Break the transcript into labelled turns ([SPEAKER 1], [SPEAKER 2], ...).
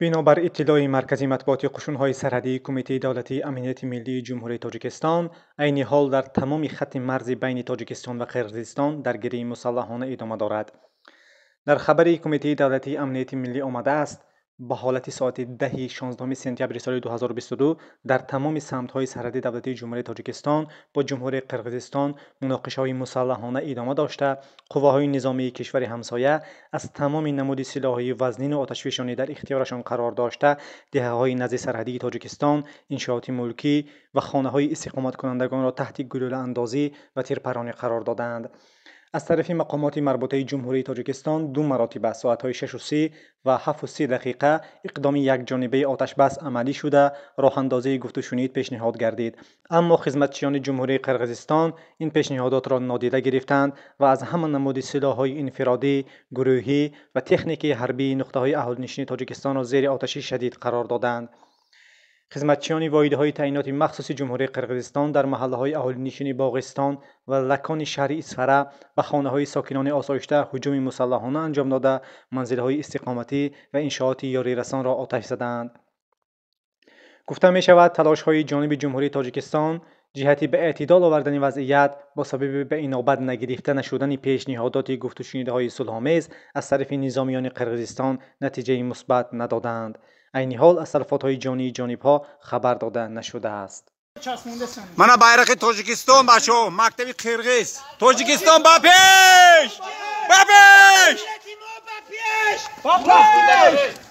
[SPEAKER 1] Бинобар иттилои Маркази матбуоти қушунҳои сарҳадии Кумитаи давлатии амнияти миллии Ҷумҳурии Тоҷикистон, айни ҳол дар тамоми хатти марзи байни Тоҷикистон ва Қирғизистон даргирии мусаллаҳона идома дорад. Дар хабари Кумитаи давлатии амнияти миллӣ омадааст, ба ҳолати соати 10 16 сентябри соли 2022 дар тамоми самтҳои сарҳади давлатии Ҷумҳурии Тоҷикистон бо Ҷумҳурии Қирғизистон муноқишаҳои мусаллаҳона идома дошта, қувваҳои низомии кишвари ҳамсоя аз тамоми намуди силоҳҳои вазнину оташфишонӣ дар ихтиёрашон қарор дошта, деҳаҳои назди сарҳадии Тоҷикистон, иншооти мулкӣ ва хонаҳои истиқоматкунандагонро таҳти гулӯлаандозӣ ва тирпаронӣ қарор додаанд. Аз тарафи мақомоти марбутаи Ҷумҳурии Тоҷикистон ду маротиба соатҳои 6:30 ва 7:30 дақиқа иқдоми якҷонибаи оташбас амалӣ шуда, роҳандозии гуфтушунид пешниҳод гардид. Аммо хизматчиёни Ҷумҳурии Қирғизистон ин пешниҳодотро нодида гирифтанд ва аз ҳама намуди силоҳҳои инфиродӣ, гурӯҳӣ ва техникаи ҳарбии нуқтаҳои аҳолинишини Тоҷикистонро зери оташи шадид қарор доданд. Хизматчиёни воҳидҳои таъиноти махсуси Ҷумҳурии Қирғизистон дар маҳаллаҳои аҳолинишини Боғистон ва Лакони шаҳри Исфара ба хонаҳои сокинони осоишта ҳуҷуми мусаллаҳона анҷом дода, манзилҳои истиқоматӣ ва иншооти ёрирасонро оташ задаанд. Гуфта мешавад, талошҳои ҷониби Ҷумҳурии Тоҷикистон ҷиҳати ба эътидол овардани вазъият бо сабаби ба инобат нагирифта нашудани пешниҳодоти гуфтушунидаҳои сулҳомез аз тарафи низомиёни Қирғизистон натиҷаи мусбат надодаанд. Айни ҳол аз талафотҳои ҷонии ҷонибҳо хабар дода нашудааст.
[SPEAKER 2] Мана байрақи Тоҷикистон, бачаҳо, мактаби қирғиз. Тоҷикистон ба пеш, ба пеш,
[SPEAKER 3] ба пеш!